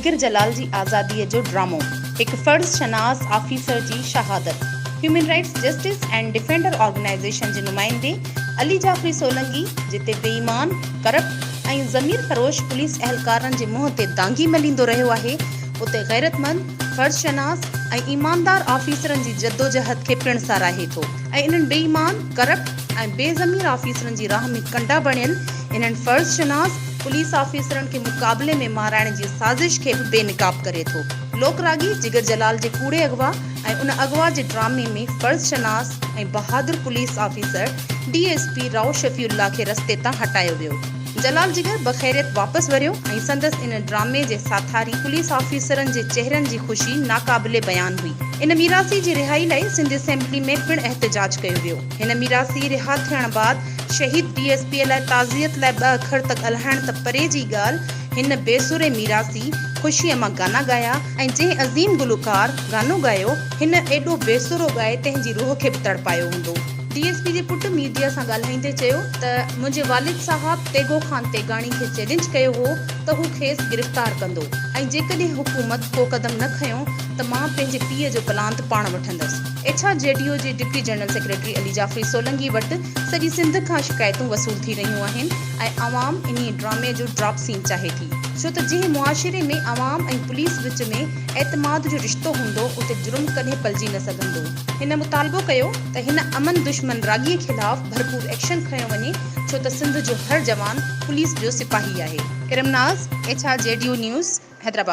جگر جلال جي آزاديء جو ڊرامو، هڪ فرض شناس آفيسر جي شهادت، human rights justice and defender organisation جي نمائندي علي جعفري سولنگي جتي بي ايمان، ڪرپٽ ۽ ضمير فروش پوليس اهلڪارن جي منهن تي دانگي مليندو رهيو آهي اتي غيرتمند، فرض شناس ۽ ايماندار آفيسرن جي جدوجهد کي پڻ ساراهي ٿو ۽ انهن بي ايمان، ڪرپٽ ۽ بي ضمير آفيسرن جي راهه ۾ ڪنڊا بڻيل انهن فرض شناس پوليس آفيسرن کي مقابلي ۾ مارائڻ جي سازش کي به بي نقاب ڪري ٿو. لوڪ راڳي جگر جلال جي ڪوڙي اغوا ۽ ان اغوا جي ڊرامي ۾ فرض شناس ۽ بهادر police officer D S P Rao Shafiullah کي رستي تان هٽايو ويو. جلال جگر بخيريت واپس وريو ۽ سندس ان ڊرامي جي ساٿاري پوليس آفيسرن جي چهرن جي خوشي ناقابل بيان هئي. ان ميراثي جي رهائي لاء سنڌ اسيمبلي ۾ پڻ احتجاج ڪيو ويو. هن ميراثي رها ٿيڻ بعد شهيد ڊي ايس پي لاء تعزيت لاء ٻه اکر ته ڳالهائڻ ته پري جي ڳالهه هن بي سري ميراثي خوشيء مان گانا ڳايا ۽ جنهن عظيم گلوڪار گانو ڳايو هن ايڏو بي سرو ڳائي تنهن جي روح کي به تڙپايو هوندو. ڊي ايس پي جي پٽ ميڊيا سان ڳالهائيندي چيو ته منهنجي والد صاحب تيغو خان تيغاڻي کي چئلينج ڪيو هو ته هو کيس گرفتار ڪندو ۽ جيڪڏهن حڪومت ڪو قدم نه کنيو ته مان پنهنجي پيء جو پلاند پاڻ وٺندس. ايڇ آر جي ڊي او جي deputy general secretary Ali Jafri Solangi وٽ سڄي سنڌ کان شڪايتون وصول ٿي رهيون آهن ۽ عوام انهي ڊرامي جو ڊراپ سين چاهي ٿي ڇو ته جنهن معاشري ۾ عوام ۽ پوليس وچ ۾ اعتماد جو رشتو هوندو اتي جرم ڪڏهن پلجي نه سگهندو. هن مطالبو ڪيو ته هن امن دشمن راڳي خلاف ڀرپور ايڪشن کنيو وڃي ڇو ته سنڌ جو هر جوان پوليس جو سپاهي آهي. Iram Naz, H R G D O news, Hyderabad.